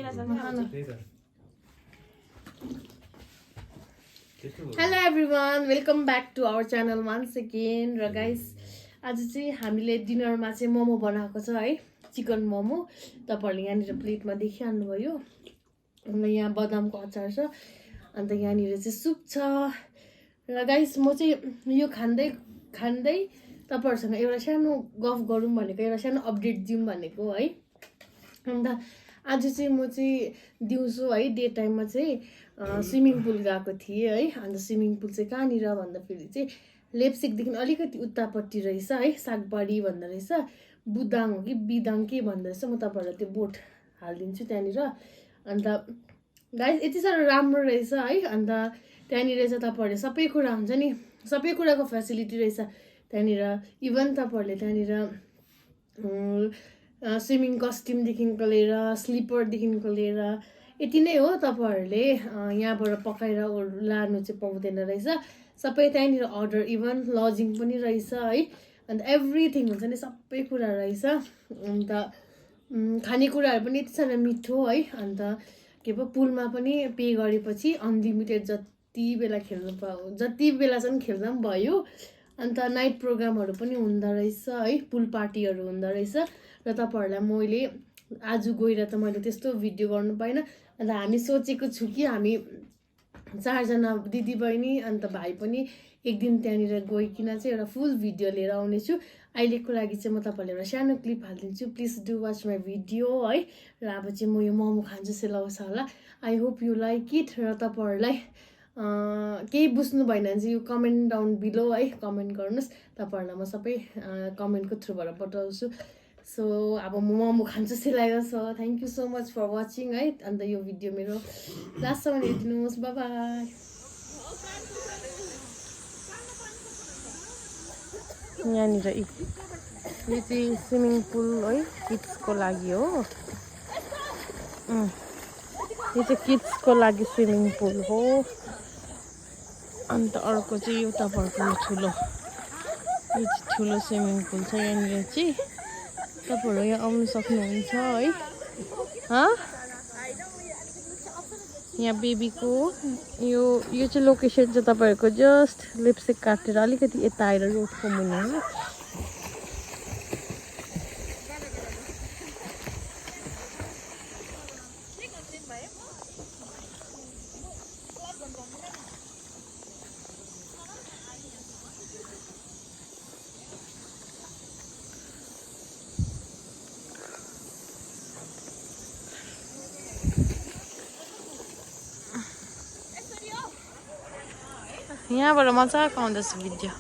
Hello everyone, welcome back to our channel once again. र guys आज चाहिँ हामीले डिनरमा चाहिँ मोमो बनाएको छ है, चिकन मोमो। तपाईँहरूले यहाँनिर प्लेटमा देखिहाल्नुभयो। अन्त यहाँ बदामको अचार छ, अन्त यहाँनिर चाहिँ सुप छ। र गाइस म चाहिँ यो खाँदै तपाईँहरूसँग एउटा सानो गफ गरौँ भनेको, एउटा सानो अपडेट दिउँ भनेको है। अन्त आज चाहिँ म चाहिँ दिउँसो है डे टाइममा चाहिँ स्विमिङ पुल गएको थिएँ है। अन्त स्विमिङ पुल चाहिँ कहाँनिर भन्दाखेरि चाहिँ लेप्सिकदेखि अलिकति उतापट्टि रहेछ है, सागबारी भन्दो रहेछ, बुदाङ हो कि बिदाङ के भन्दो रहेछ। म तपाईँहरूलाई त्यो बोट हालिदिन्छु त्यहाँनिर। अन्त गाइस यति साह्रो राम्रो रहेछ है। अन्त त्यहाँनिर चाहिँ तपाईँहरूले सबै कुरा हुन्छ नि, सबै कुराको फेसिलिटी रहेछ त्यहाँनिर। इभन तपाईँहरूले त्यहाँनिर स्विमिङ कस्ट्युमदेखिको लिएर स्लिपरदेखिको लिएर यति नै हो। तपाईँहरूले यहाँबाट पकाएर लानु चाहिँ पाउँदैन रहेछ, सबै त्यहीँनिर अर्डर। इभन लजिङ पनि रहेछ है। अन्त एभ्रिथिङ हुन्छ नि, सबै कुरा रहेछ। अन्त खानेकुराहरू पनि यति साह्रो मिठो है। अन्त के पो पुलमा पनि पे गरेपछि अनलिमिटेड जति बेलासम्म खेल्दा पनि भयो। अन्त नाइट प्रोग्रामहरू पनि हुँदो रहेछ है, पुल पार्टीहरू हुँदो रहेछ। र तपाईँहरूलाई मैले आज गएर त मैले त्यस्तो भिडियो गर्नु पाइनँ। अन्त हामी सोचेको छु कि हामी 4 जना दिदीबहिनी अन्त भाइ पनि एक दिन त्यहाँनिर गइकन चाहिँ एउटा फुल भिडियो लिएर आउनेछु। अहिलेको लागि चाहिँ म तपाईँहरूलाई एउटा सानो क्लिप हालिदिन्छु, please do watch my video है। र अब चाहिँ म यो मोमो खान्छु जस्तो लाग्छ होला। I hope you like it. र तपाईँहरूलाई केही बुझ्नु भएन भने चाहिँ यो कमेन्ट डाउन बिलो है, कमेन्ट गर्नुहोस्। तपाईँहरूलाई म सबै कमेन्टको थ्रुबाट बताउँछु। सो अब म मोमो खान्छु जस्तो लाग्यो। So thank you so much for watching है। अन्त यो भिडियो मेरो लास्टसम्म हेरिदिनुहोस्। Bye bye. यहाँनिर यो चाहिँ स्विमिङ पुल है, किड्सको लागि हो। यो चाहिँ किड्सको लागि स्विमिङ पुल हो। अन्त अर्को चाहिँ यो तपाईँहरूको ठुलो, यो चाहिँ ठुलो स्विमिङ पुल छ। यहाँनिर चाहिँ तपाईँहरू यहाँ आउनु सक्नुहुन्छ है। यहाँ बेबीको यो चाहिँ लोकेसन चाहिँ तपाईँहरूको जस्ट लिप्स्टिक काटेर अलिकति यता आएर रोडको मुनि हो। यहाँबाट मजाको आउँदैछ भिडियो।